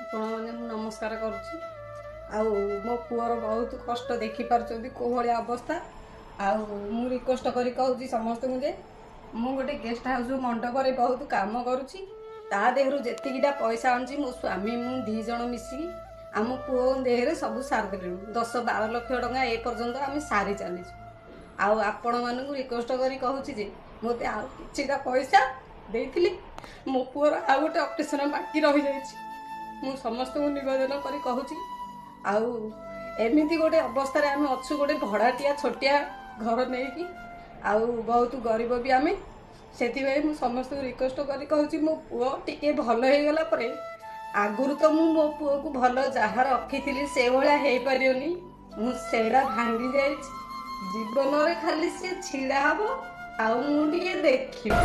ଆପଣମାନେ ମୁଁ ନମସ୍କାର କରୁଛି। ଆଉ ମୋ ପୁଅର ବହୁତ କଷ୍ଟ ଦେଖିପାରୁଛନ୍ତି କେଉଁ ଭଳିଆ ଅବସ୍ଥା। ଆଉ ମୁଁ ରିକ୍ୱେଷ୍ଟ କରି କହୁଛି ସମସ୍ତଙ୍କୁ ଯେ ମୁଁ ଗୋଟେ ଗେଷ୍ଟ ହାଉସ୍ ମଣ୍ଡପରେ ବହୁତ କାମ କରୁଛି। ତା ଦେହରୁ ଯେତିକିଟା ପଇସା ଆଣୁଛି, ମୋ ସ୍ୱାମୀ ମୁଁ 2 ଜଣ ମିଶିକି ଆମ ପୁଅ ଦେହରେ ସବୁ ସାରିଦେଲୁଣୁ। 10-12 ଲକ୍ଷ ଟଙ୍କା ଏ ପର୍ଯ୍ୟନ୍ତ ଆମେ ସାରି ଚାଲିଛୁ। ଆଉ ଆପଣମାନଙ୍କୁ ରିକ୍ୱେଷ୍ଟ କରି କହୁଛି ଯେ ମୋତେ ଆଉ କିଛିଟା ପଇସା ଦେଇଥିଲି, ମୋ ପୁଅର ଆଉ ଗୋଟେ ଅପରେସନ୍ ବାକି ରହିଯାଇଛି। ମୁଁ ସମସ୍ତଙ୍କୁ ନିବେଦନ କରି କହୁଛି। ଆଉ ଏମିତି ଗୋଟେ ଅବସ୍ଥାରେ ଆମେ ଅଛୁ, ଗୋଟେ ଭଡ଼ାଟିଆ ଛୋଟିଆ ଘର ନେଇକି, ଆଉ ବହୁତ ଗରିବ ବି ଆମେ। ସେଥିପାଇଁ ମୁଁ ସମସ୍ତଙ୍କୁ ରିକ୍ୱେଷ୍ଟ କରି କହୁଛି, ମୋ ପୁଅ ଟିକେ ଭଲ ହେଇଗଲା ପରେ, ଆଗରୁ ତ ମୁଁ ମୋ ପୁଅକୁ ଭଲ ଯାହା ରଖିଥିଲି ସେଭଳିଆ ହେଇପାରିବନି, ମୁଁ ସେଇଟା ଭାଙ୍ଗି ଯାଇଛି। ଜୀବନରେ ଖାଲି ସିଏ ଛିଡ଼ା ହବ ଆଉ ମୁଁ ଟିକେ ଦେଖିବି।